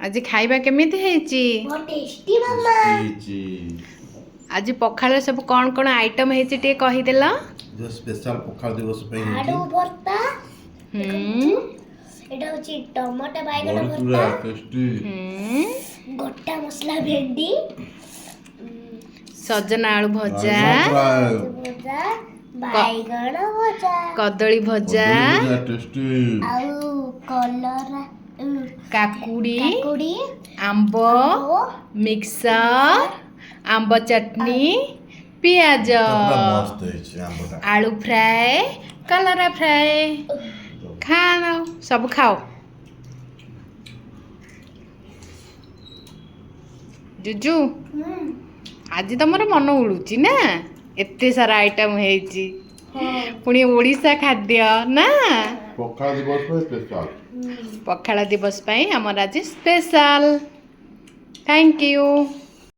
ଆଜି ଖାଇବା କେମିତି ହେଇଛି? ବହୁତ ଟେଷ୍ଟି ମାମା। ହେଇଛି। ଆଜି ପଖାଳରେ ସବୁ କ'ଣ କ'ଣ ଆଇଟମ୍ ହେଇଛି ଟିକେ କହିଦେଲ। ଯୋଉ ସ୍ପେଶାଲ ପଖାଳ ଦିବସ ପାଇଁ ଆଳୁ ହେଇଛି। ଭର୍ତ୍ତା। ଏଇଟା ହଉଛି ଟମାଟୋ ବାଇଗଣ ବଡ଼ି ଚୁରା ଭର୍ତ୍ତା। ଟେଷ୍ଟି। ଗୋଟା ମସଲା ଭେଣ୍ଡି। ସଜନା ଆଳୁ ଭଜା। ଭଜା, ବାଇଗଣ ଭଜା। କଦଳୀ ଭଜା। ଟେଷ୍ଟି। ଆଉ କଲରା, କାକୁଡ଼ି। କାକୁଡ଼ି। ଆମ୍ବ। ଆମ୍ବ। ମିକ୍ସଚର, ଆମ୍ବ ଚଟନି, ପିଆଜ। ପୁରା ମସ୍ତ ହେଇଛି ଆମ୍ବଟା। ଆଳୁ ଫ୍ରାଏ, କଲରା ଫ୍ରାଏ। ଖାଅ, ସବୁ ଖାଅ। ଜୁଜୁ, ଆଜି ତମର ମନ ଉଡୁଛି ନା? ଏତେ ସାରା ଆଇଟମ୍ ହେଇଛି, ପୁଣି ଓଡ଼ିଶା ଖାଦ୍ୟ ନା? ପଖାଳ ଦିବସ ପାଇଁ ସ୍ପେଶାଲ। ପଖାଳ ଦିବସ ପାଇଁ ଆମର ଆଜି ସ୍ପେଶାଲ। Thank you.